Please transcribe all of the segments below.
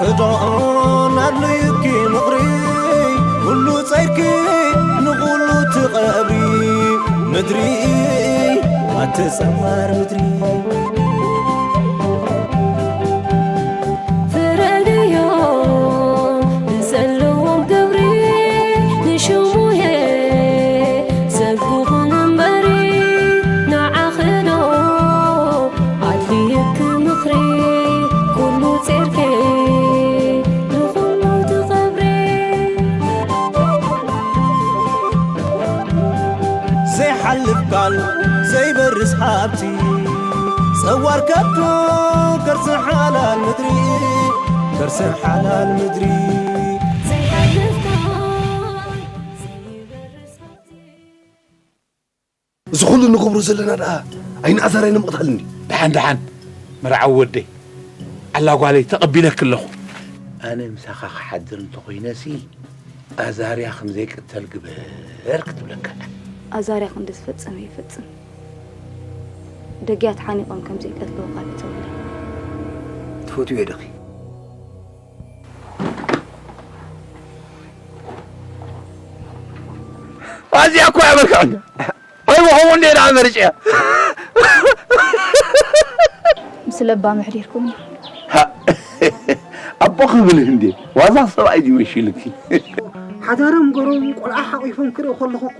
እቶን ኣድልዩኪ ምኽሪ፣ ኩሉ ጸይርኪ ንኹሉ ትቐብሪ። ምድሪ ኣቲ ጸማር ምድሪ። ፍረድዮ ንዘለዎም ክብሪ፣ ንሽሙየ ሰብ ክኹን እምበሪ፣ ንዓኺ ዶ ኣድልየኪ ምኽሪ፣ ኩሉ ጸርኪ ንኹሉ ትኸብሪ። ዘይሓልፍ ቃል ዘይበርስ ሃብቲ፣ ጸዋር ከብዱ ከርሲ ሓላል ምድሪ፣ ከርሲ ሓላል ምድሪ። ዘይሓልፍ ቃል ዘይበርስ ሃብቲ። እዚ ኩሉ ንገብሮ ዘለና ደኣ ኣይንኣዛራይ ንምቕታል እንዲ። ደሓን ደሓን መርዓዊ ወደይ፣ ኣላ ጓለይ ተቐቢለኪ ኣለኹ። ኣነ ምሳኻ ክሓድር እንተኾይነሲ ኣዛርያ ከም ዘይቅተል ግበር ክትብለካ እያ። ኣዛርያ ክንዲ ዝፈጸመ ይፈጽም። ደግያት ሓኒቖም ከም ዘይቀትልዎ ቃል እተወለይ። ትፈትውዮ ዲኺ? ኣዚኣ እኮ እያ መልክዐኛ። ኣይወኸዎ እንደ ደኣ መርጭያ። ምስ ለባም ኣሕዲርኩምና። ኣቦ ክብልህ እንዴ ዋዛ ሰብኣይ ድዩ መሺልኪ? ሓዳሮም ገሮም ቆልዓ ሓቒፎም ክርኢ ከለኹ እኮ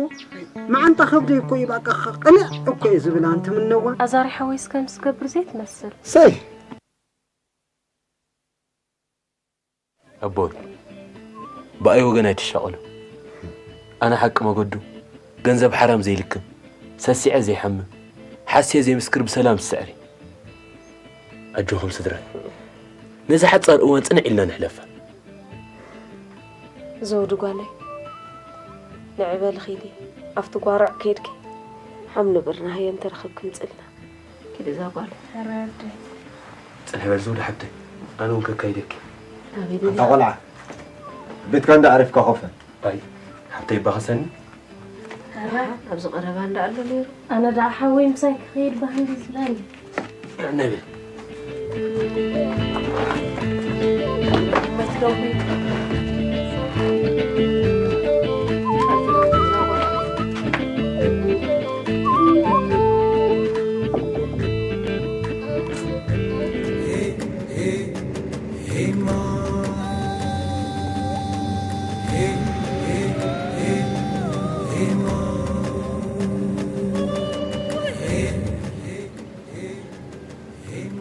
መዓንጣ ከብደይ እኮ እዩ በቃ ቅንዕ እኮ እዩ ዝብል ኣንቲ ምነዋ። ኣዛሪ ሓወይስ ከም ዝገብር ዘይትመስል። ሰይ ኣቦይ ብኣይ ወገን ኣይትሻቐሉ። ኣነ ሓቂ መገዱ ገንዘብ ሓራም ዘይልክም፣ ሰሲዐ ዘይሓምም፣ ሓስየ ዘይምስክር ብሰላም ዝስዕር እየ። ኣጆኹም ስድራይ፣ ነዛ ሓጻር እዋን ጽንዕ ኢልና ንሕለፋ። ዘውዲ ጓለይ ንዕበሊ ኺዲ ኣብቲ ጓሮዕ ከይድኪ ሓምሊ ብርና ሃየ እንተረኸብኪ ምጽልና። ኪዲ እዛ ጓል። ጽንሒ በል ዘውዲ ሓብተይ፣ ኣነ እውን ከካይደኪ። ኣቤት ኣንታ ቆልዓ ቤትካ እንዳ ዓሪፍካ ኮፈ። ኣይ ሓብተይ ይባኸሰኒ። ኣብዚ ቀረባ እንዳ ኣሎ ነይሩ። ኣነ ደኣ ሓወይ ምሳይ ክኸይድ ባህንዲ ዝላኒ። ነብል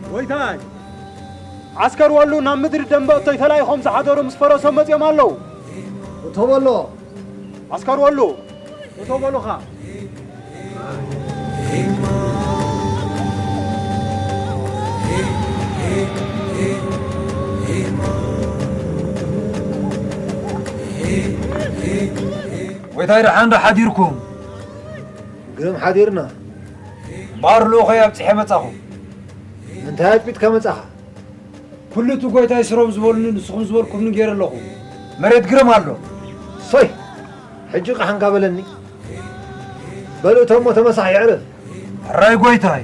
ጎይታይ፣ ዓስከር ወሉ ናብ ምድሪ ደንበ እቶይ ተላኢኾም ዝሓደሩ ምስ ፈረሶም መጺኦም ኣለዉ። እቶ በሎ። ዓስከር ወሉ፣ እቶ በሉኻ። ጎይታይ ደሓን ዶ ሓዲርኩም? ግርም ሓዲርና። ባር ልኡኸይ ኣብጺሐ መጻኹ። እንታይ ኣጭቢጥካ መጻኻ? ኩሉ እቲ ጎይታይ ስሮም ዝበሉኒ ንስኹም ዝበልኩምኒ ገይረ ኣለኹ። መሬት ግርም ኣሎ። ሶይ! ሕጂ ቃሕንካ በለኒ። በል እቶሞ ተመሳሕ የዕርፍ። ሕራይ ጎይታይ።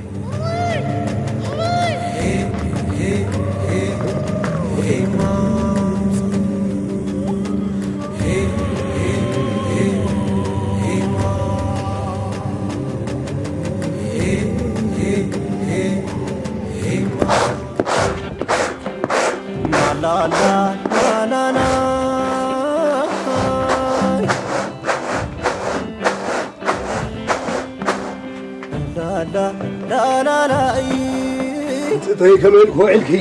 ጽተይ ከመይ ኢልክ ውዒልኪ?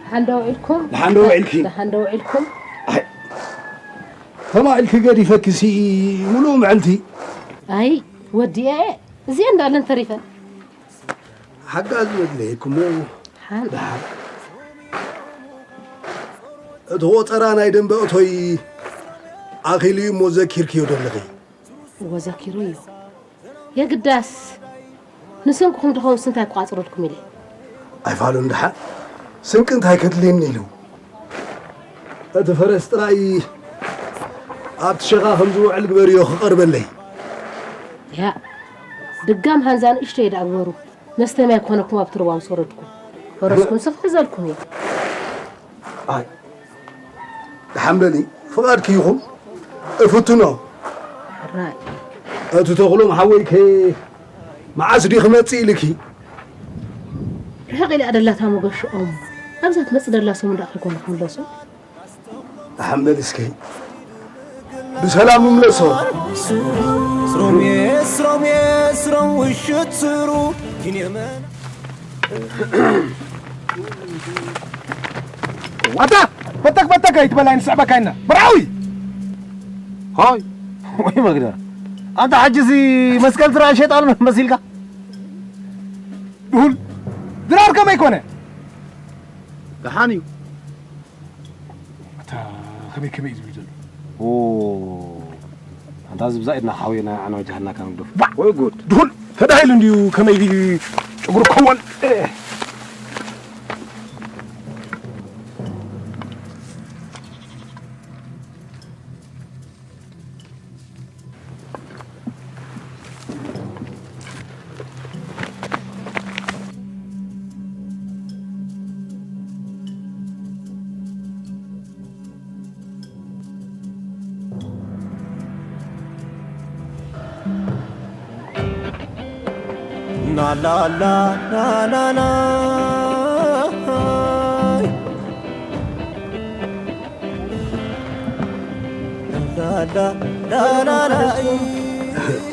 ደሓን ዶ ውዒልኩም? ደሓን ዶ ውዒልኪ? ደሓን ዶ ውዒልኩም? ተማኢልኪ ገዲፈኪ ሲ ሙሉእ ምዕልቲ። ኣይ ወዲኤ እዚኤ እንዳለን ተሪፈን። ሓጋዚ መድለየኩም ደሓን። እቲ ቆጸራ ናይ ደንበ እቶይ ኣኺሉ እዩ እሞ ዘኪርክዮ ዶ ኣለኺ? እወ ዘኪረዮ። የግዳስ ንስንቅኹም ድኸውን ስንታይ ክቋጽረልኩም ኢለ። ኣይፋሉን ደሓን ስንቂ እንታይ ከድልየኒ ኢሉ። እቲ ፈረስ ጥራይ ኣብቲ ሸኻ ከም ዝውዕል ግበርዮ ክቐርበለይ። ያ ድጋም ሃንዛ ንእሽተይ ደኣ ግበሩ። መስተ ማይ ክኾነኩም ኣብቲ ሩባ ምስ ወረድኩም። ፈረስኩም ስኽሕዘልኩም እየ። ኣይ ሓምበሊ፣ ፍቓድኪ ይኹን እፍትኖ። ሕራይ። እቲ ተኽሎም ሓወይከ መዓስ ዲ ክመጽእ ኢልኪ? ርሕቕ ኢላ ደላታ መገሽኦም። ኣብዛ ትመጽእ ደላ ሰሙን ደኣ ከይኮነ ክምለሱ? ሓምበል እስከ ብሰላም ይምለሶ። ስሮም የስሮም የስሮም ውሽት ስሩ ኪንየመን። ዋታ! በተክ በተክ ኣይትበላይ፣ ንስዕበካ ኢና። ብርዓዊ! ሃይ! ወይ መግዳ። ኣንታ ሕጂ እዚ መስቀል ትረኣ ሸይጣን መሲልካ? ድሁል! ድራር ከመይ ኮነ? ደሓን እዩ። ኣታ ከመይ ከመይ እዩ ዝብል ዘሎ? ኦ፣ ኣንታ ዝብዛ ኢድና ሓወየ ናይ ዓና ወጃሃልና ካብ ንግደፍ። ባዕ! ወይ ጉድ! ድሁል! ተዳሂሉ እንዲዩ ከመይ ጨጉሩ ክኸውን? ናላላ ናናና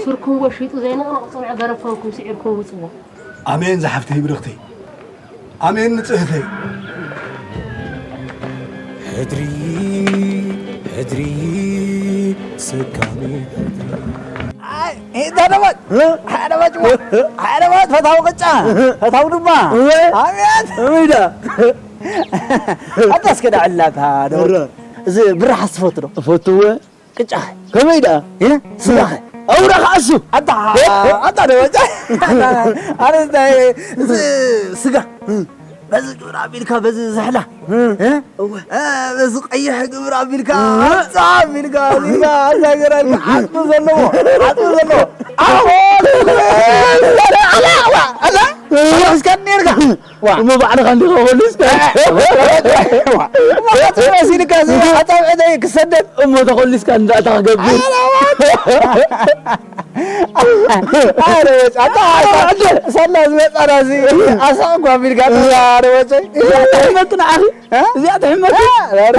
ሱርኩም ጎ ሽጡ ዘይንቕንቕ ጽንዖ ገረብኩም ስዒርኩም ውጽዎ። ኣሜን ዝሓፍተይ ብርኽተይ። ኣሜን ንጽህተይ። ሕድሪ ሕድሪ ስካሚ ሕድሪ። ኣይ፣ ኤታ ደባት፣ ሓደ ባጭ፣ ሓደ ባት ፈታው ቅጫ፣ ፈታው ድማ። እወ። ኣቤት። እወ ኢዳ። ኣታ እስከ ዳዕላታ ደባት። እረ። እዚ ብራሓስ ትፈቱ ዶ? እፈትወ። ቅጫ። ከመይ ደኣ? እ? ስጋ። ኣውራ ከኣሱ። ኣታ፣ ኣታ ደባት። ኣነ እንታይ፣ እዚ ስጋ። በዚ ግብር ኣቢልካ፣ በዚ ዝሕላ። እ? እ? እወ። እ፣ በዚ ቀይሕ ግብር ኣቢልካ፣ እ? ኣምጻ ኣቢልካ፣ ኣቢልካ፣ ኣሳገር ኣልካ፣ ዓጽሚ ዘለዎ፣ ዓጽሚ ዘለዎ። ኣዎ፣ ኣላ፣ ኣላ፣ ኣላ፣ ኣላ፣ እስካ ኔርካ። ዋ። እሞ ባዕልኻ እንዲኻ ኮሊስካ። ዋ። እሞ ከጽሚ መሲልካ፣ እዚ ኣጻብዕተይ ክሰደድ። እሞ ተኾሊስካ እንዳታ ክገብር። ኣረ፣ ኣታ፣ ኣታ፣ ኣታ፣ ሰላ ዝመጻና እዚ፣ ኣሳቕ እኳ ቢልካ፣ ኣረ፣ ወጸይ። እዚኣ ትሕመኪ ንዓኺ? እ? እዚኣ ትሕመኪ? እ፣ ኧረ።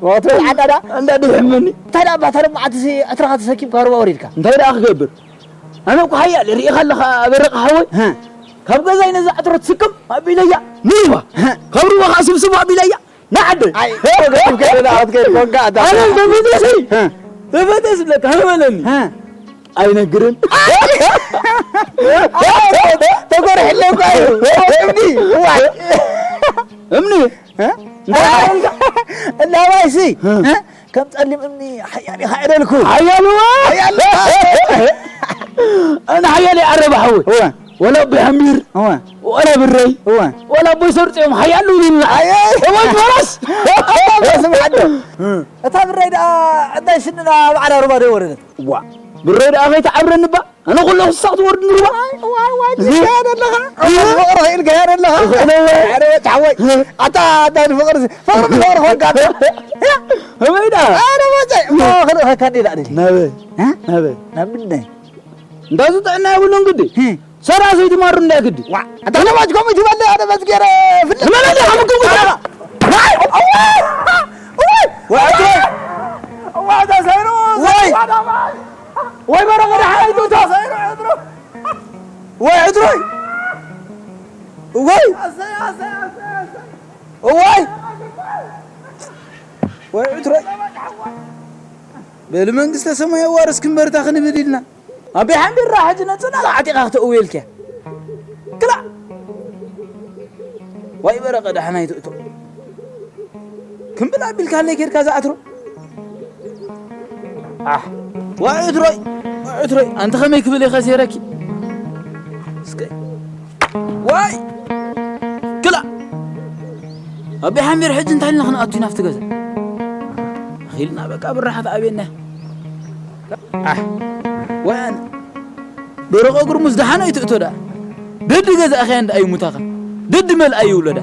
ወትሩ ዓዳዳ። እንዳ ድሕመኒ። እንታይ ደኣ፣ ባታ ሎማዓቲ እዚ ዕትርኻ ተሰኪምካ ሩባ ወሪድካ? እንታይ ደኣ ክገብር? ኣነ እኮ ሓያል ርኢኻ ኣለኻ፣ በረቐ ሓወይ። እ። ካብ ገዛይ ነዛ ዕትሮ ትስክም ኣቢለያ ንሩባ። እ። ካብ ሩባ ከዓ ስብስብ ኣቢለያ ንዓደይ። ኣይ፣ ተገርም ከይደ፣ ኣት ከይድ ኮንካ፣ ኣታ። ኣነ ተፈተሰይ። እ። ተፈተስ ብለካ፣ ሃበለኒ። እ። ኣይነግርን። ተጎርሕለ እኮ እዩ። እምኒ፣ ዋይ። እምኒ? እ? እንታይ? እንዳባይሲ፣ እ? እ? ከም ጸሊም እምኒ ሓያል ኢኻ ኢለልኩ። ሓያል እዋ! ሓያል። ኣነ ሓያል እየ ዓረብ ሓወይ። እወ። ወላ ኣቦይ ሓሚር፣ እወ። ወላ ብረይ፣ እወ። ወላ ኣቦይ ሰርጽዮም ሓያል ኢሉና። ኣየ። እወ፣ ፈረስ። ኣታ ስምዓዶ። እ። እታ ብረይ ደኣ እንታይ ስንና ባዕላ ሩባ ዶ ወረደት? ዋ፣ ብረይ ደኣ ከይትዓብረኒ እባ። ኣነ ኩሉ ክሳዕ ትወርድ ንሩባ። ዋይ፣ ዋይ፣ ዋይ፣ እዚ ትልካያ ዘለኻ። እዚ ፍቕሪ ክኢልካያ ዘለኻ። ፍቕሪ ወይ። ኣረ ወጭ ሓወይ። ኣታ፣ ኣታ፣ ፍቕሪ፣ ፍቕሪ፣ ፍቕሪ ኾንካ ኣታ። ከመይ ደኣ? ኣረ ወጭ፣ እሞ ክልእኸካ እንዴ ደኣ ደሊ? ናበይ? እ? ናበይ? ናብ ምንታይ? እንዳዚ ጥዕና የብሉን ግዲ። እ። ሰራ ዘይትማሩ እንዳ ግዲ። ዋ፣ ኣታ ነባጅ ኮሚቲ ባለ ኣደ በዝጌረ ፍልጥ። ትመለኒ ሓሙኩም ግዲ። ዋይ፣ ዋይ፣ ዋይ፣ ዋይ፣ ተሰይሩ፣ ወይ። ወይ በረቐ ደሓን ኣይትእቶ። ወይ ዕትሮይ። ወይ። ወይ። ወይ ዕትሮይ። በል መንግስተ ሰማይ ኣዋርስኪ እምበርታ ክንብል ኢልና። ኣቢ ሓንቢራ ሕጂ ነጽና ዓጢቓ ክተእውየልኪ። ክላ። ወይ በረቐ ደሓን ኣይትእቶ። ክምብል ኣቢልካ ኣለይ ኬድካ ዝኣትሮ። ኣሕ፣ ዋይ ዕትሮይ፣ ዋይ ዕትሮይ፣ ኣንቲ ኸመይ ክብል እየ ኸሴረኪ? እስከ፣ ዋይ፣ ክላ። ኣቢ ሓሚር ሕጂ እንታይ ኢልና ክንኣቱ ኢና ኣብቲ ገዛ? ኣኺልና በቃ ብራሓት ኣብየና። ኣሕ፣ ዋይ ኣነ። ደረቐ ጉርሙዝ ደሓን ኣይትእቶ ደኣ። ደዲ ገዛእኻያን ደኣ ይሙታኻ። ደዲ መልኣ ይውለዳ።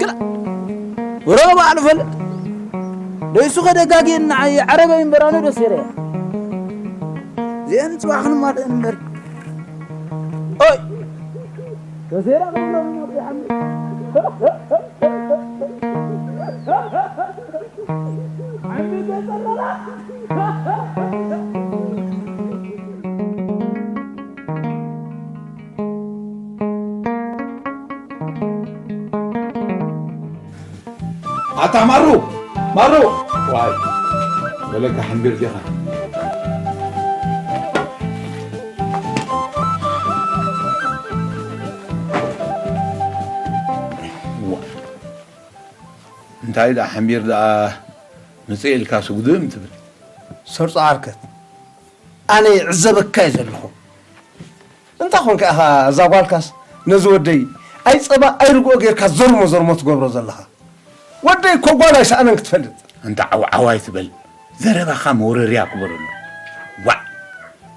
ክላ። ሮ ባዕሉ ፈልጥ። ደይሱ ከደጋጊ ንዓይ ዓረበይ እምበር ኣነ ደስ ይረያ። እዚአን ጽባሕ ክንማልእ እምበር። ኦይ! ተሴራ ክንብሎ ይሓምድ። ዓንዲ ተጸረራ። ኣታ ማሩ፣ ማሩ! ዋይ፣ ወለካ ሕንቢር ዲኻ? ዋ፣ እንታይ ደኣ ሕንቢር ደኣ ምጽእ ኢልካ ስጉድም ትብል? ሰርጾ ዓርከት፣ ኣነ ይዕዘበካ እየ ዘለኹ። እንታይ ኾንካ ኢኻ እዛ ጓልካስ ነዚ ወደይ ኣይ ጸባ ኣይ ርግኦ ጌርካ ዘርሞ ዘርሞ ትገብሮ ዘለኻ? ወደይ እኮ ጓል ኣይሰኣነን ክትፈልጥ። ኣንታ ዓውዓው ኣይትበል፣ ዘረባኻ መውረርያ ግበረሉ። ዋዕ!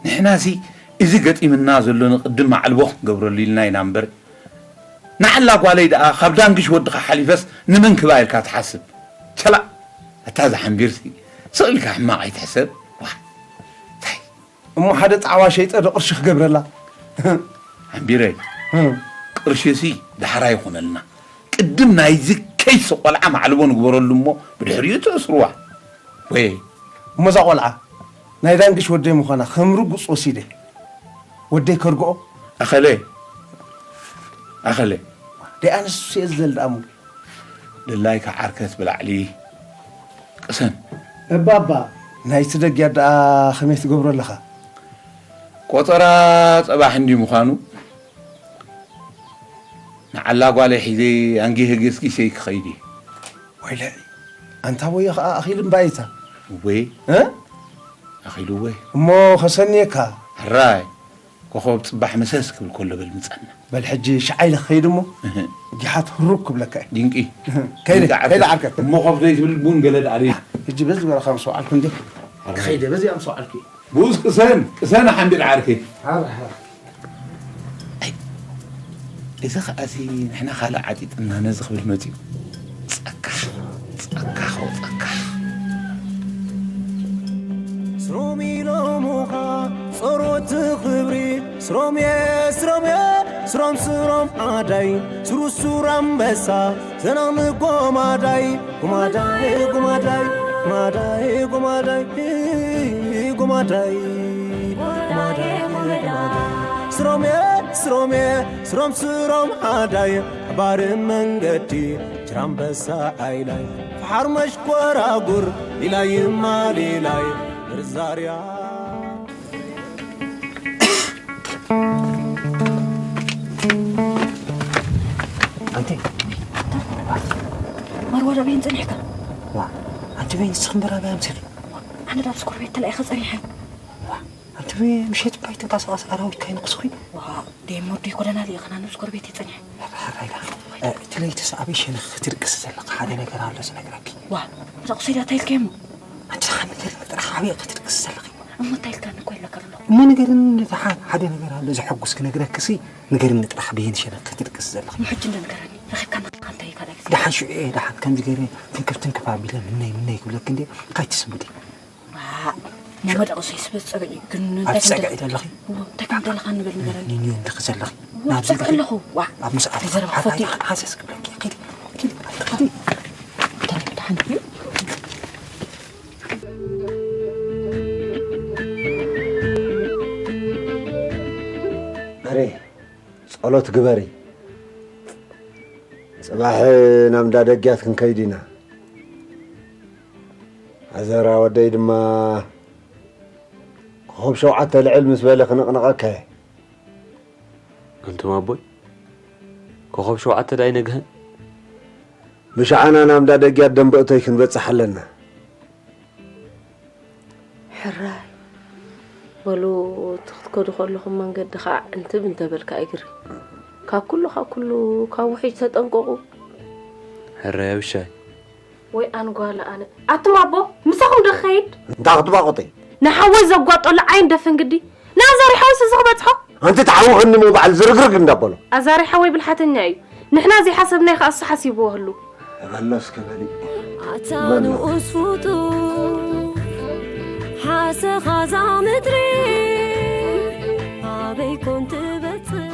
ንሕናሲ እዚ ገጢምና ዘሎ ንቕድም ማዕልቦ ክንገብረሉ ኢልና ኢና እምበር፣ ንዓላ ጓለይ ደኣ ካብ ዳንግሽ ወድኻ ሓሊፈስ ንመን ክባ ኢልካ ትሓስብ? ቸላእ! ኣታ እዛ ሓምቢርሲ ስቕ ኢልካ ሕማቕ ኣይትሕሰብ። ዋዕ! እንታይ? እሞ ሓደ ጣዕዋ ሸይጠ ዶ ቅርሺ ክገብረላ? ሓምቢረይ፣ እ። ቅርሺሲ ዳሕራ ይኹነልና። ቅድም ናይዚ ከይሲ ቆልዓ ማዕልቦ ንግበረሉ እሞ ብድሕሪኡ ተእስርዋ። ወይ። እሞ እዛ ቆልዓ ናይ ዳንግሽ ወደይ ምዃና ከም ርጉጽ ወሲደ ወደይ ከርግኦ? ኣኸለ፣ ኣኸለ። ደይ ኣነስ እየ ዝደል ደኣ እሞ። ድላይካ ዓርከት ብላዕሊ ቅሰን። እባባ፣ ናይቲ ደግያት ደኣ ከመይ ትገብሮ ኣለኻ? ቆጸራ ጸባሕ እንዲ ምዃኑ፣ ንዓላ ጓለይ ሒዘ ኣንጊሀ ገስጊሰ ክኸይድ እየ። ወይለይ፣ ኣንታ ወዮ ኸኣ ኣኺሉ እምባይታ። እወ፣ እ? ኣኺሉ እወ። እሞ ኸሰንየካ። ሕራይ፣ ኮኾብ ጽባሕ መሰስ ክብል ከሎ በል ምጸና። በል ሕጂ ሸዓይ ኢለ ክኸይድ እሞ፣ እህ። ጊሓት ህሩብ ክብለካ እየ። ድንቂ። እህ። ከይደ፣ ድንቂ ዓርከት። ከይደ ዓርከት። እሞ ኮፍ ዘይትብል ቡን ገለ ደኣ ድዩ? ሕጂ በዚ በረኻ ምስ ወዓልኩ እንዴ? ሕራይ። ክኸይደ፣ በዚኣ ምስ ወዓልኩ እየ። ብኡስ ቅሰን፣ ቅሰን ሓምቢር ዓርከይ። ሓር፣ ሓር። ኣይ፣ እዚ ኸኣሲ ንሕና ካልእ ዓጢጥና ነዚ ክብል መጺኡ። ጸካኽ፣ ጸካኽ፣ ጸካኽ። ስሮም ኢሎምኻ ጸሮት ክብሪ፣ ስሮምየ፣ ስሮምየ፣ ስሮም፣ ስሮም ኣዳይ፣ ስሩ፣ ስሩ ኣንበሳ፣ ዘናንጎ ማዳይ፣ ጉማዳይ፣ ጉማዳይ፣ ጉማዳይ፣ ጉማዳይ፣ ጉማዳይ፣ ጉማዳይ፣ ጉማዳይ። ስሮምየ፣ ስሮምየ፣ ስሮም፣ ስሮም ኣዳይ፣ ሓባሪ መንገዲ፣ ጅራምበሳ ኣይላይ፣ ፈሓር መሽኮራጉር፣ ሊላይ ማሊላይ፣ ብርዛርያ። ኣንቲ። ማርዋ፣ ዶ በይን ጸኒሕካ? ዋ፣ ኣንቲ በይን ንስኺ እምበር ኣበይ ኣምሲኺ? ኣነ ዳብ ስኩር ቤት ተላኢኸ ጸኒሐ። ዋ፣ ኣንቲ በይ ምሸት ባይ ተንቀሳቐስ ኣራዊት ካይንቕስኺ? ዋ፣ ደይ ሞዶ ይኮደና ልኢኽና ንስኩር ቤት ይጸኒሐ። ሕራይ ደኣ። እ፣ እቲ ለይትስ ኣበይ ሸነኽ ክትድቅስ ዘለኻ ሓደ ነገር ኣሎ ዝነግረኪ። ዋ፣ እዛ ቁሰይ ዳታ ኢልከ እሞ? ኣንቲ ደሓን ንገርኒ ጥራሕ ኣበይ ክትድቅስ ዘለኺ? እሞ እንታይ ኢልካ ንኮ ኢለካ ኣለኹ? እሞ ንገርኒ ደሓን ሓደ ነገር ኣሎ ዘሐጉስ ክነግረክሲ፣ ንገርኒ ጥራሕ በየን ሸነኽ ክትድቅስ ዘለኺ? እሞ ሕጂ እንዶ ንገረኒ። ረኺብካ ኣለኻ እንታይ ካልኣይ ግዜ? ደሓን ሽዑ እየ ደሓን ከምዚ ገይረ ትንክፍ ትንክፍ ኣቢለ ምነይ ምነይ ክብለኪ እንዴ ካይትስምዲ። ዋእ፣ ናይ መደቐሰይ ስበ ጸግዒ ግን እንታይ ኣብዚ ከም ጸግዒ ደለ-፣ ዘለኺ? እዎ፣ እንታይ ከም ደለኻ ንበል ንገረኒ። ኒኒዮ እንድኺ ዘለኺ? እዎ፣ ናብዚ ጸግዒ ኣለኹ። ዋእ፣ ኣብ ምስኣት ተዘረባ ሓ-፣ ክፈቱ። ሓ-፣ ሓሰስ ክብለኪ። ኪዲ፣ ኪዲ፣ ኪዲ። እንታይ ደሓን እዩ? መሬ፣ ጸሎት ግበሪ። ጽባሕ ናብ እንዳ ደግያት ክንከይድ ኢና። ኣዘራ ወደይ ድማ ኮኾብ ሸውዓተ ልዕል ምስ በለ ክንቕንቐካ እየ። ኣንቱም ኣቦይ፣ ኮኾብ ሸውዓተ ዶ ኣይነግህን? ብሸዓና ናብ እንዳ ደግያት ደንበእቶይ ክንበጽሕ ኣለና። ሕራይ በሉ፣ እቲ ክትከዱ ከለኹም መንገዲ ኸዓ ዕንትብ እንተበልካ እግሪ። ካብ ኩሉ፣ ካብ ኩሉ፣ ካብ ውሕጅ ተጠንቀቑ። ሕራይ ኣብሻይ። ወይ ኣንጓለ ኣነ። ኣቱም ኣቦ፣ ምሳኹም ዶ ክኸይድ? እንታይ ክትባቑጢ? ንሓወይ ዘጓጠሉ ዓይን ደፍን ግዲ። ንኣዛሪ ሓወይስ እዚ ክበጽሖ? ኣንቲ ተሓውኽኒ እሞ በዓል ዝርግርግ እንዳበሎ። ኣዛሪ ሓወይ ብልሓተኛ እዩ። ንሕና ዘይሓሰብናዮ ኸኣ እሱ ሓሲብዎ ህሉ። መለስ ክበል እዩ። ኣታ ንኡስ ፍጡር ሓሰኻ እዛ ምድሪ ኣበይ ኮን ትበጽሕ?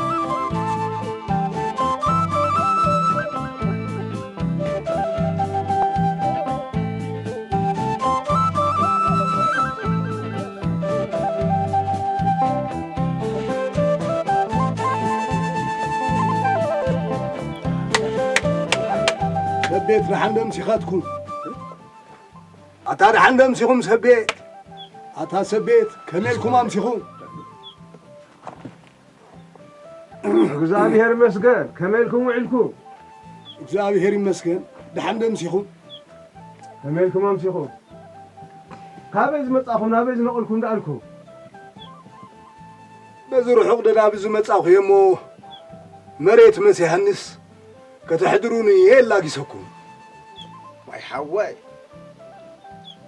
ሰብ ቤት ደሓን ዶ ኣምሲኻትኩም? ኣታ ደሓን ዶ ኣምሲኹም ሰብ ቤት? ኣታ ሰብ ቤት ከመይ ኢልኩም ኣምሲኹም? እግዚኣብሔር ይመስገን። ከመይ ኢልኩም ውዒልኩም? እግዚኣብሔር ይመስገን። ደሓን ዶ ኣምሲኹም? ከመይ ኢልኩም ኣምሲኹም? ካበይ ዝመጻኹም ናበይ ዝነቐልኩም ደኣልኩም? በዚ ርሑቕ ደናብ ዝመጻኹ እየ እሞ መሬት መሲሓንስ ከተሕድሩኒ እየ ላጊሰኩም። ዋይ ሓወይ፣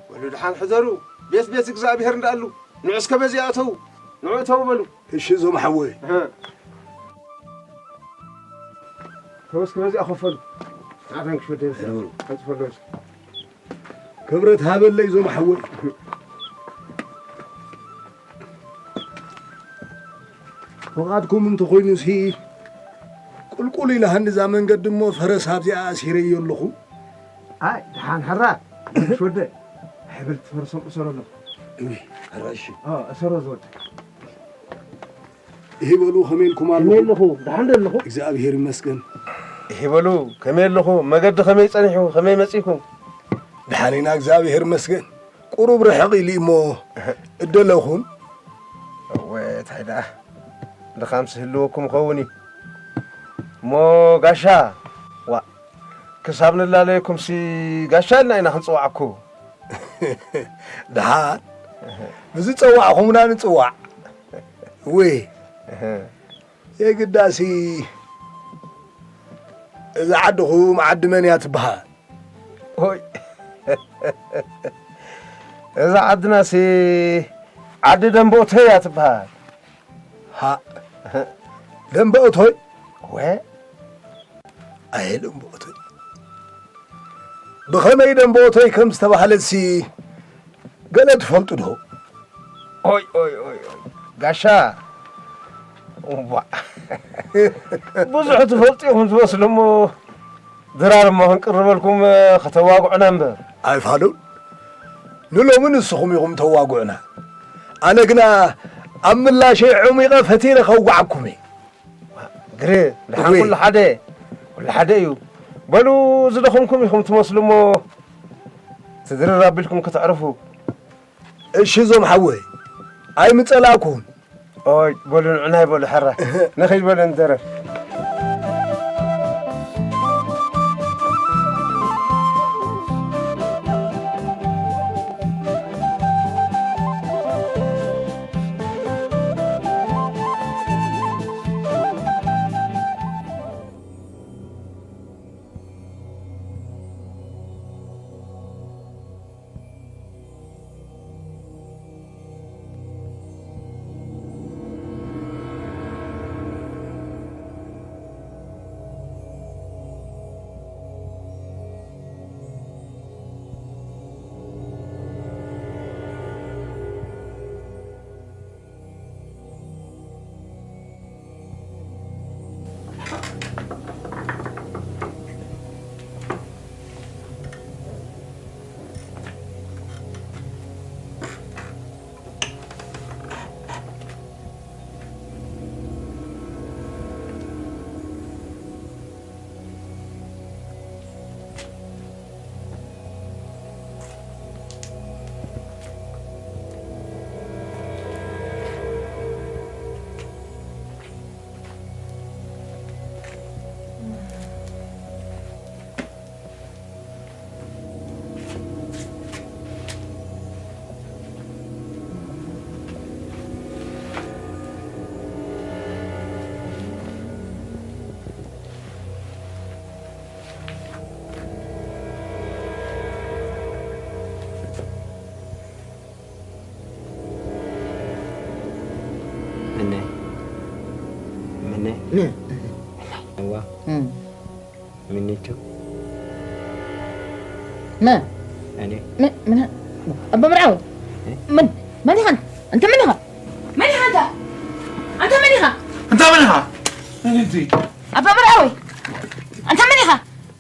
በሉ ደሓን ሕደሩ። ቤት ቤት እግዚኣብሔር እንዳኣሉ ንዑ እስከ በዚኣ እተዉ። ንዑ እተዉ በሉ። እሺ እዞም ሓወይ። እህ። ተወስኪ በዚኣ ከፈሉ። ኣታን ክሽ ወደን። ሕደሩ። ከጽፈሉ እስኪ። ክብረት ሃበለይ እዞም ሓወይ። ፍቓድኩም እንተኾይኑሲ ቁልቁል ኢላሃኒ እዛ መንገዲ እሞ ፈረስ ኣብዚኣ ኣሲረዮ ኣለኹ። ኣይ ደሓን ሕራ። ክሽ ወደ። ሕብልቲ ፈረሶም እሰሮ ኣለኹ። እይ፣ ሕራ እሺ። ኦ፣ እሰሮ ዝወደ። ይህ በሉ ከመይ ኢልኩም ከመይ ኣለኹም? ኣለኹ? ደሓን ዶ ኣለኹ? እግዚኣብሔር ይመስገን። ይህ በሉ ከመይ ኣለኹ? መገዲ ከመይ ጸኒሑ? ከመይ መጺኹም? ደሓን ኢና እግዚኣብሔር ይመስገን። ቁሩብ ርሕቕ ኢሉ እሞ እደለኹም። እወ፣ እንታይ ደኣ ድኻምስ ህልወኩም ኸውን እዩ። እሞ ጋሻ፣ ዋ፣ ክሳብ ንላለየኩምሲ ጋሻ ኢልና ኢና ክንጽዋዓኩ። ደሓን ብዝጸዋዕኹምና ንጽዋዕ። እወ፣ የግዳሲ እዛ ዓድኹም ዓዲ መን እያ ትበሃል? ኦይ፣ እዛ ዓድናሲ ዓዲ ደንበኦተይ እያ ትበሃል። ሃ፣ ደንበኦቶይ? ወ? ኣየ ደንበኦቶይ። ብኸመይ ደንበኦቶይ ከም ዝተባህለትሲ ገለ ትፈልጡ ዶ? ኦይ፣ ኦይ፣ ኦይ፣ ኦይ። ጋሻ፣ እዋ። ብዙሕ ትፈልጡ ኢኹም ትመስሉ እሞ፣ ድራር እሞ ክንቅርበልኩም፣ እ፣ ከተዋግዑና እምበር። ኣይፋሉን። ንሎሚ ንስኹም ኢኹም ተዋግዑና። ኣነ ግና ኣብ ምላሸይ ዑሚቐ ፈቲነ ከውግዓኩም እየ። ግረ፣ ደሓን እወ። ኩሉ ሓደ፣ ኩሉ ሓደ እዩ። በሉ፣ ዝደኸምኩም ኢኹም ትመስሉ እሞ፣ ትድርር ኣቢልኩም ከተዕርፉ። እሺ፣ እዞም ሓወይ፣ ኣይምጸላእኩን። ኦይ፣ በሉ፣ ንዑናይ በሉ፣ ሕራ። ንኺድ በሉ፣ ንደረር። ምነ፣ ምነ፣ ነ። እዋ፣ እም። ምኒቱ፣ መን? እኔ። መን? መን? ኣባ መርዓዊ? እ? መን? መን ኢኻ? ኣንታ መን ኢኻ? መን ኢኻ ኣንታ? ኣንታ መን ኢኻ? ኣንታ መን ኢኻ? ኣባ መርዓዊ? ኣንታ መን ኢኻ?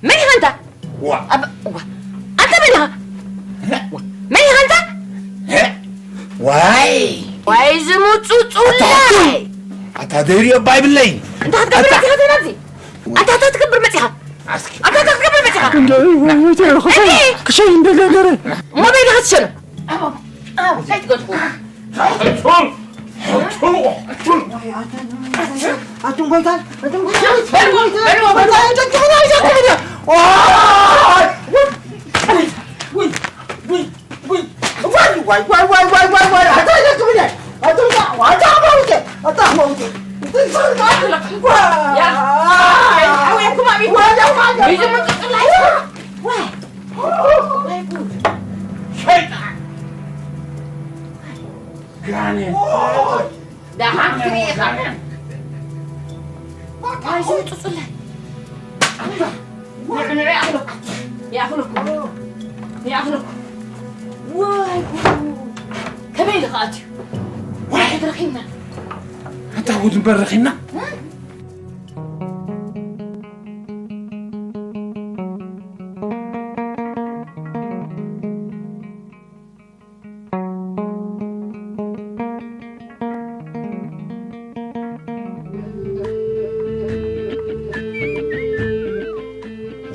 መን ኢኻ ኣንታ? ዋ። ኣባ-፣ ዋ። ኣንታ መን ኢኻ? ዋ። መን ኢኻ ኣንታ? እ? ዋይ። ዋይ ዝሙጹጹላይ። ኣታ ደይሪ ኣባ ይብለይ። እንታይ ክትገብር ኣታ መጺኻ ናብዚ? ኣታ እንታይ ክትገብር መጺኻ? ኣስኪ። ኣታ እንታይ ክትገብር መጺኻ? እንደ-፣ ወይ፣ ወይ፣ ወይ፣ ክሸይ፣ እሺ። ክሸይ እንደ ገገረ። ሞባይል ክትሸኑ። ኣቦ፣ ኣቦ፣ እንታይ ትገድፉ? ኣቱም፣ ኣቱም። ኣቱም ጎይታ፣ ኣቱም ጎይታ፣ በልዎ፣ በልዎ፣ በልዎ። ጎይታ፣ ኣይደግፉን፣ ኣይደግፉን። ዋይ! ውይ፣ ውይ፣ ውይ። ዋይ፣ ዋይ፣ ዋይ። ኣታ ይደክምኛል። ኣታ፣ ኣታ መውቴ፣ ኣታ መውቴ። ያ፣ ሓውየኩም ኣቢት። ዋይ፣ ዋይ፣ ዋይ። ይዘሙ ጥጥላይ። ዋይ። ዋይ፣ ጉድ። ሸይጣን። ጋኔን። ደሓን ክትርኢ ኢኻ። ኣይዞም ጹጹለ። ንዕ፣ ንዕ ይኣኽለኩም። ይኣኽለኩም። ይኣኽለኩም። ወይ ጉድ። ከመይ ኢሉ ከኣትዩ? ዋሕድ ረኺብና። ኣንታ ጉድ እምበር ረኺብና። እ?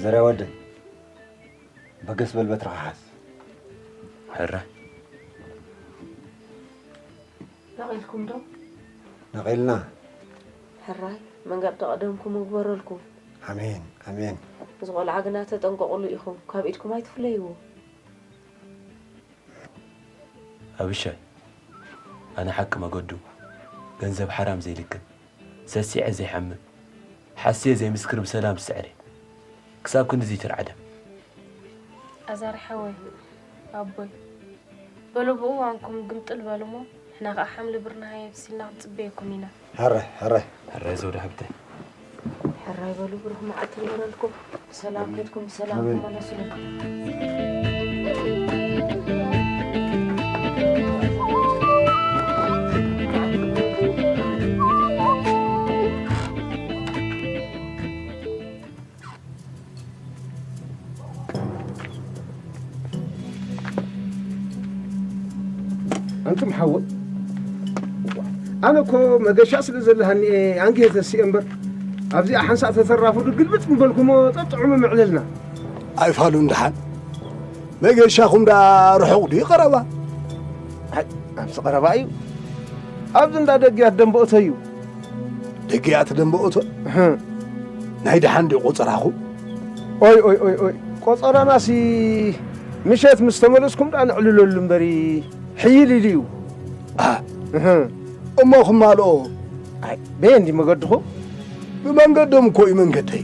ዘርያ ወደይ፣ በገስ በል በትርኻ ሓዝ። ሕራይ። ነቒልኩም ዶ? ነቒልና። ሕራይ፣ መንገዲ ቀደምኩም ይግበረልኩም። ኣሜን፣ ኣሜን። እዚ ቆልዓ ግና ተጠንቀቑሉ ኢኹም፣ ካብ ኢድኩም ኣይትፍለይዎ። ኣብሻይ፣ ኣነ ሓቂ መገዱ፣ ገንዘብ ሓራም ዘይልክም፣ ሰሲዐ ዘይሓምም፣ ሓስየ ዘይምስክር ብሰላም ዝስዕር እየ። ክሳብ ክንድዚ ይትርዓደም። ኣዛሪ ሓወይ፣ ኣቦይ፣ በሉ ብእዋንኩም ግምጥል በሉ እሞ፣ ንሕና ኸዓ ሓምሊ ብርናሃ የብሲልና ክንጽበየኩም ኢና። ሕራይ፣ ሕራይ። ሕራይ ዘውዲ ሓብተይ። ሕራይ በሉ፣ ብሩኽ መዓልቲ ይግበረልኩም። ብሰላም ከድኩም ብሰላም ኣሜን። ተመለሱልና። ኣንቱም ሓወይ፣ ኣነ እኮ መገሻ ስለ ዘለሃኒ እየ ኣንጊሀ ተሲኤ እምበር፣ ኣብዚኣ ሓንሳእ ተተራፉ ግልብጥ ምበልኩሞ ጠጥዑሙ ምዕልልና። ኣይፋሉን ደሓን። መገሻኹም ደኣ ርሑቕ ድዩ ቀረባ? ኣይ፣ ኣብዚ ቀረባ እዩ። ኣብዚ እንዳ ደግያት ደንበኦቶ እዩ። ደግያት ደንበኦቶ? እህ። ናይ ደሓን ድዩ ቆጸራኹም? ኦይ፣ ኦይ፣ ኦይ፣ ኦይ። ቆጸራናሲ ምሸት ምስ ተመለስኩም ደኣ ነዕልለሉ እምበሪ፣ ሕይል ኢሉ እዩ። ኣ። እህ። እሞ ክማልኦ? ኣይ፣ በየን ድዩ መገድኹም? ብመንገዶም እኮ እዩ መንገደይ።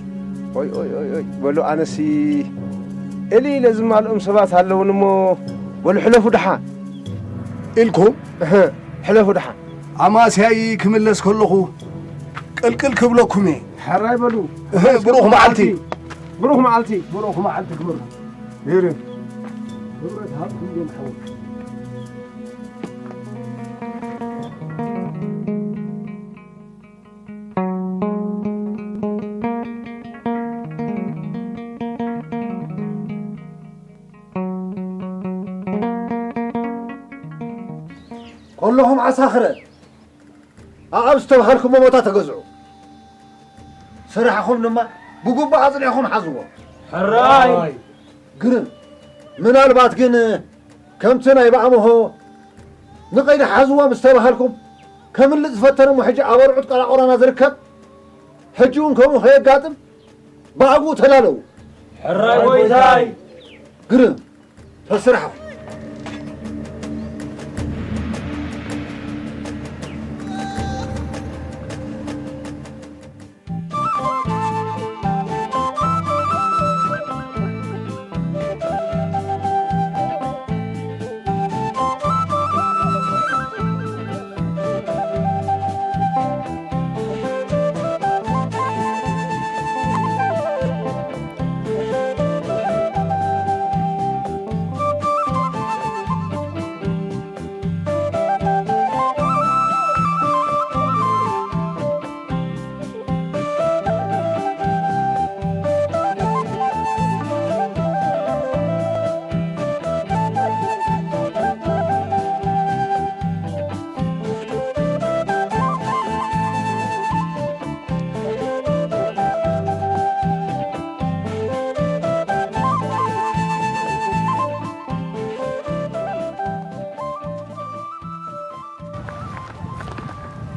ኦይ፣ ኦይ፣ ኦይ፣ ኦይ። በሉ ኣነሲ እሊ ኢለ ዝማልኦም ሰባት ኣለውኒ እሞ፣ በሉ ሕለፉ ደሓን። ኢልኩም? እህ፣ ሕለፉ ደሓን። ኣማስያይ ክምለስ ከለኹ ቅልቅል ክብለኩም እየ። ሕራይ በሉ። እህ፣ ብሩኽ መዓልቲ። ብሩኽ መዓልቲ። ብሩኽ መዓልቲ ክብሩ። ይርን። ክብረት ሃብኩም እዮም ሓወይ። ከለኹም ዓሳኽረ፣ ኣኣብ ዝተባሃልኩሞ ቦታ ተገዝዑ። ስራሕኹም ድማ ብግቡእ ኣጽኒዕኹም ሓዝዎ። ሕራይ! ግርም። ምናልባት ግን ከምቲ ናይ ብኣምሆ ንቐይዲ ሓዝዎ ምስ ተባሃልኩም፣ ከምልጥ ዝፈተነ እሞ ሕጂ ኣብ ኣርዑት ቀራቆራና ዝርከብ፣ ሕጂ እውን ከምኡ ከየጋጥም ብኣግኡ ተላለዉ። ሕራይ ጎይታይ! ግርም። ተስርሑ።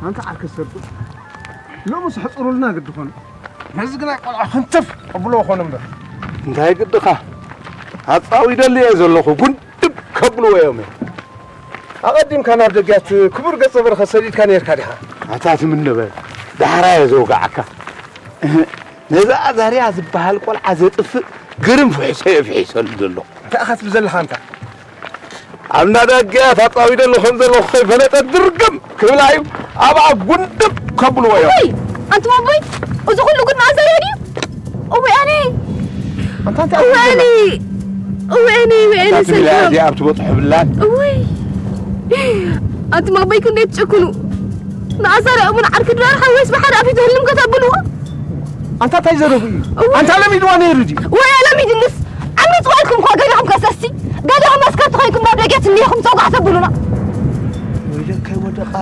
ኣንታ ዓርከ ሰብ፣ ሎምስ ሕጽሩልና ግዲ ኾነ። ነዚ ግና ቆልዓ ክንተፍ ኣብሎ ኾነ እምበር። እንታይ ግድኻ? ኣጻዊደሉ እየ ዘለኹ፣ ጉንድብ ከብልዎ እዮም። ኣቐዲምካ ናብ ደጊያት ክቡር ገጸ በረኸት ሰዲድካ ነይርካ ዲኻ? ኣታ ትምን ንበል፣ ዳሕራ እየ ዘውግዓካ። ነዛ ኣዛርያ ዝበሃል ቆልዓ ዘጥፍእ ግርም ፍሕሶ እየ ፍሒሰሉ ዘለኹ። እንታይ ኢኻ ትብል ዘለኻ ኣንታ? ኣብ እንዳ ደገ ኣጣጣዊደሉ ከም ዘለኹ ከይፈለጠ ድርግም ክብላ እዩ። ኣብኣ ጉንድብ ከብልዎ እዮም። እይ! ኣንቱም ኣቦይ፣ እዚ ኩሉ ጉድ ንኣዛርያ ድዩ? እወ ኣነ! ኣንታ እንታይ እወ ኣነ! እወ ኣነ፣ እወ ኣነ፣ እንታይ ትብል እያ ሰላም። እዚኣ ኣብ ትበጽሖ ብላን? እወይ! ኣንቱም ኣቦይ ክንደይ ትጨክኑ! ንኣዛርያ እውን ዓርኪ ድራር ሓወይስ ብሓደ ኣፊት ህልም ከተብልዎ? ኣንታ እንታይ ዘረቡ እዩ? እወ! ኣንታ ለሚድዋ ነይሩ ድዩ? ወይ ለሚድንስ! ዓመት ውዕልኩም እኳ ገዲኹም ከሰስቲ፣ ገዲኹም መስከርቲ ኮይንኩም ናብ ደገት እኒኹም ጸጉዓ ተብሉና። ወይለከ ወደቓ።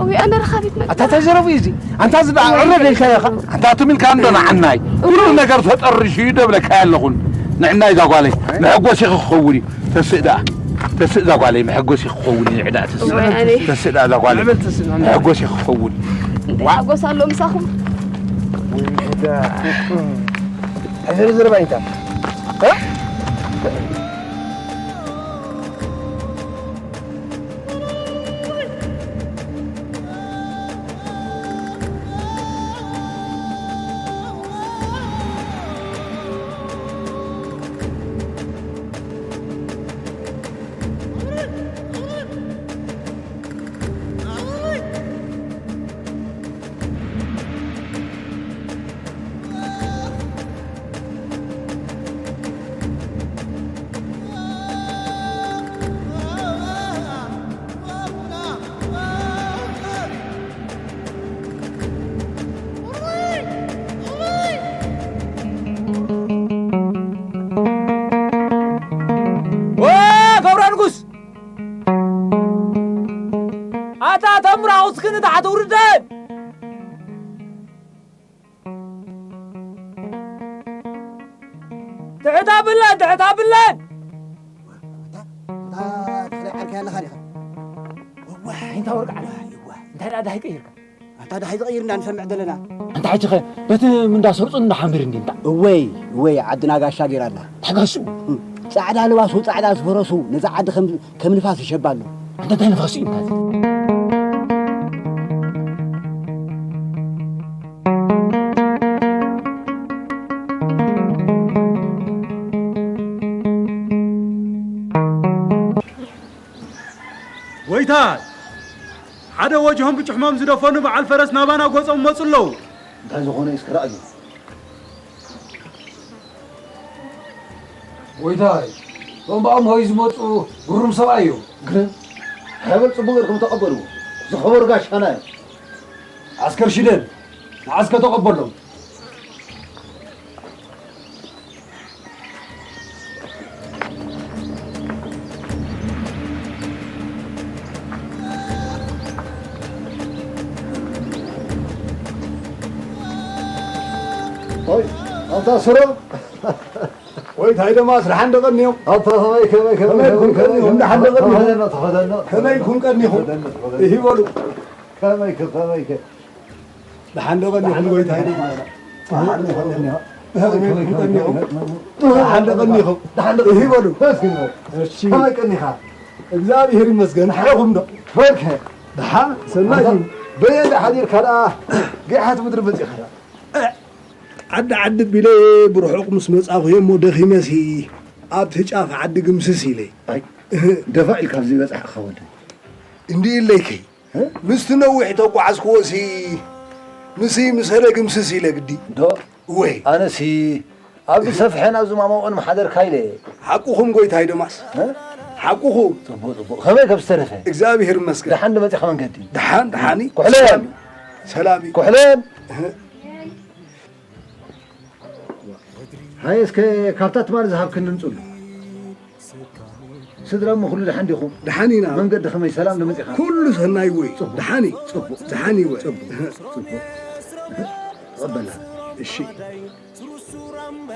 እወ፣ ኣነ ረኻቢት መ-፣ ኣታ እንታይ ዘረቡ እዩ እዚ? ኣንታ እዚ ደኣ ዕረ ደልካዮ ኢኻ? ኣንታ ትም ኢልካ እንዶ ንዓናይ። ኩሉ ነገር ተጠሪሹ እዩ ደብለካ ኣለኹን። ንዕናይ እዛ ጓለይ መሐጎሲኺ ክኸውን እዩ። ተስእ ደኣ። ተስእ እዛ ጓለይ መሐጎሲ ክኸውን እዩ። ንዕዳ ተስእ። እወ፣ ኣነ። ተስእ ደኣ እዛ ጓለይ መሐጎሲ ክኸውን። እንታይ ሓጎስ ኣሎ ምሳኹም? ወይ ጉዳ። ሕዘሪ ዘረባ ኢንታ። እ? ወ-፣ ገብረ ንጉስ! ኣታ ተምራኹስ ግን ታሕቲ ውርደን! ትሕት ኣብለን፣ ትሕት ኣብለን! እታ፣ እታ ተኽለ ዓርኪ ኣለኻ ዲኻ? እዋይ፣ እንታይ ወርቂ ዓለ? እዋይ፣ እንታይ ደኣ ዳሂ ቀይርካ? ኣታ ዳሂ ዝቐይር እንዳ ንሰምዕ ዘለና። ኣንታ ሕጂ ኸ በቲ ምንዳ ሰርጹን እንዳ ሓምር እንዲ እንታ? እወይ፣ እወይ፣ ዓድና ጋሻ ገይራ ኣላ። እንታይ ጋሽኡ? እም፣ ጻዕዳ ልባሱ፣ ጻዕዳ ዝፈረሱ፣ ነዛ ዓዲ ከም፣ ከም ንፋስ ይሸባ ኣሎ። ኣንታ እንታይ ንፋስ እዩ እንታ? ጎይታይ፣ ሓደ ወጅሆም ብጭሕሞም ዝደፈኑ በዓል ፈረስ ናባና ገጾም መጹ ኣለዉ። እንታይ ዝኾነ እስከ ረኣዩ። ጎይታይ፣ እቶም ብኣምሆይ ዝመጹ ግሩም ሰብኣይ እዮም። ግርም? ሃይበል ጽቡቕ ጌርኩም ተቐበልዎ። ዝኸበሩ ጋሻና እዮም። ዓስከር ሽደን፣ ንዓስከ ተቐበሎም። ኦይ፣ ኣንታ ስረ። ወይ ታይ ደማስ፣ ደሓን ዶ ቀኒዮም? ኣታ ከመይ፣ ከመይ፣ ከመይ፣ ከመይ ኩን ቀኒኹም? ደሓን ዶ ቀኒኹም? ተኸደኖ፣ ተኸደኖ። ከመይ ኩን ቀኒኹም? ተኸደኖ፣ ተኸደኖ። እሂ በሉ። ከመይ ከ፣ ከመይ ከ? ደሓን ዶ ቀኒኹም? ወይ ታይ ደማስ? ደሓን ዶ ቀኒኹም? ከመይ ኩን ቀኒኹም? ደሓን ዶ ቀኒኹም? ደሓን ዶ እሂ በሉ። እስኪ ንበል። እሺ። ከመይ ቀኒኻ? እግዚኣብሔር ይመስገን። ሓኹም ዶ? በርከ። ደሓን፣ ሰናይ እዩ። በየ ደሓን ኢልካ ደኣ፣ ገሓት ምድሪ መጺኻ። ዓዲ ዓዲ ቢለ ብርሑቕ ምስ መጻኹ እየ እሞ ደኺመሲ ኣብቲ ጫፍ ዓዲ ግምስስ ኢለ። ኣይ፣ ደፋእ ኢልካ ኣብዚ በጻሕካ ወደይ። እንዲኡ ኢለይከይ፣ እ? ምስቲ ነዊሕ ተጓዓዝክዎሲ፣ ንሲ ምሰለ ግምስስ ኢለ ግዲ። ዶ? ወይ። ኣነሲ ኣብዚ ሰፍሐን ኣብዚ ማሞቕን ምሓደርካ ኢለ። ሓቁኹም ጎይታይ ዶማስ። እ? ሓቁኹም። ጽቡቕ፣ ጽቡቕ። ከመይ ከም ዝተረፈ? እግዚኣብሔር ይመስገን። ደሓን ዶ መጺኻ መንገዲ? ደሓን፣ ደሓን እዩ። ኩሕለን! ሰላም እዩ። ኩሕለን! እህ። ሃየ እስከ ካብታ ትማሊ ዝሃብክኒ ምጹሉ። ስድራ እሞ ኩሉ ደሓን ዲኹም? ደሓን ኢና። መንገዲ ከመይ ሰላም ዶ መጺኻ? ኩሉ ሰናይ ወይ? ጽቡቕ። ደሓን እዩ። ጽቡቕ። ደሓን እዩ ወይ? ጽቡቕ። ጽቡቕ። ተቐበላ። እሺ።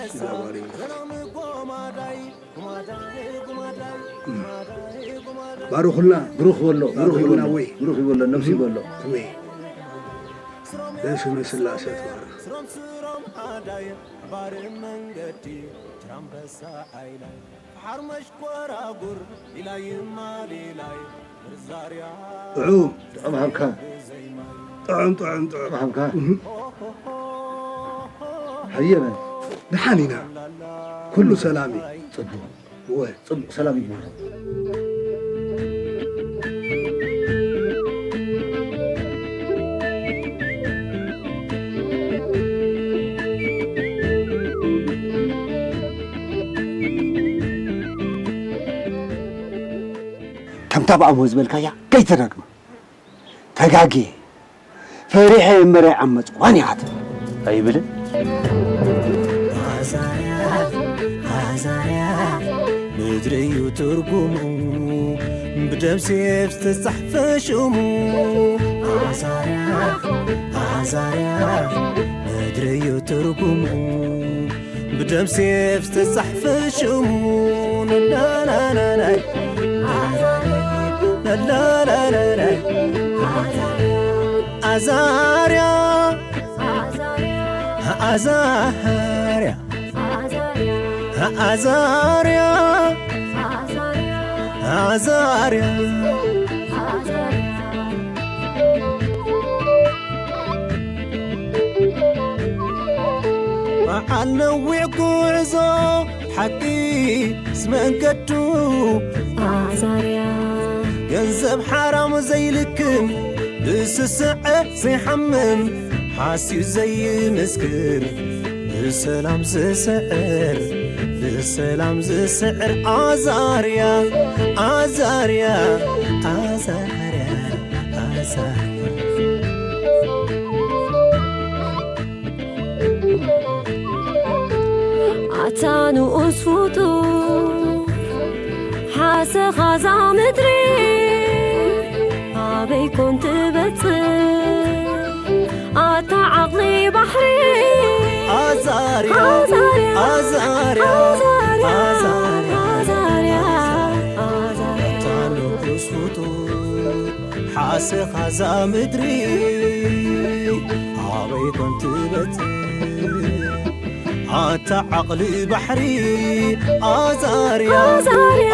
እሺ፣ ዛጓሪ። ባርኹልና። ብሩኽ በሎ፣ ብሩኽ ባርኹልና ይበሎ። ወይ? ብሩኽ ይበሎ፣ ነብሲ ይበሎ። ወይ። በስመ ሥላሴ ትባረክ። ጥዑም ጥዑም ሃብካ። ጥዑም ጥዑም ጥዑም ሃብካ። እህ። ሃየ በል። ደሓን ኢና። ኩሉ ሰላም እዩ። ጽቡቕ። እወ፣ ጽቡቕ ሰላም ይግበሮ። ከምታ ብኣምሆ ዝበልካያ ከይትደግማ። ተጋግየ፣ ፈሪሐ እምበር ኣይዓመጽኳን ኢኻ ትብል። ኣይብልን። ኣዛርያ፣ ኣዛርያ፣ ምድሪ እዩ ትርጉሙ፣ ብደም ሴፍ ዝተጻሕፈ ሽሙ። ኣዛርያ፣ ኣዛርያ፣ ምድሪ እዩ ትርጉሙ፣ ብደም ሴፍ ዝተጻሕፈ ሽሙ። ናናናናይ፣ ናናናናይ፣ ኣዛርያ፣ ኣዛርያ፣ ኣዛርያ፣ ኣዛርያ፣ ኣዛርያ። በዓል ነዊሕ ጉዕዞ ሓቂ ዝመንገዱ ኣዛርያ። ገንዘብ ሓራም ዘይልክም፣ ብስስዐ ዘይሓምም፣ ሓስዩ ዘይምስክር፣ ብሰላም ዝስዕር፣ ብሰላም ዝስዕር ኣዛርያ፣ ኣዛርያ፣ ኣዛርያ፣ ኣዛርያ። ኣታ ንኡስ ፍጡር ሓሰኻ እዛ ምድሪ ኣበይ ኮን ትበጽሕ? ኣታ ዓቕሊ ባሕሪ ኣዛርያ፣ ኣዛርያ፣ ኣዛርያ፣ ኣዛርያ፣ ኣዛርያ፣ ኣዛርያ። ኣታ ንኡስ ፍጡር ሓሰኻ እዛ ምድሪ ኣበይ ኮን ትበጽሕ? ኣታ ዓቕሊ ባሕሪ ኣዛርያ፣ ኣዛርያ፣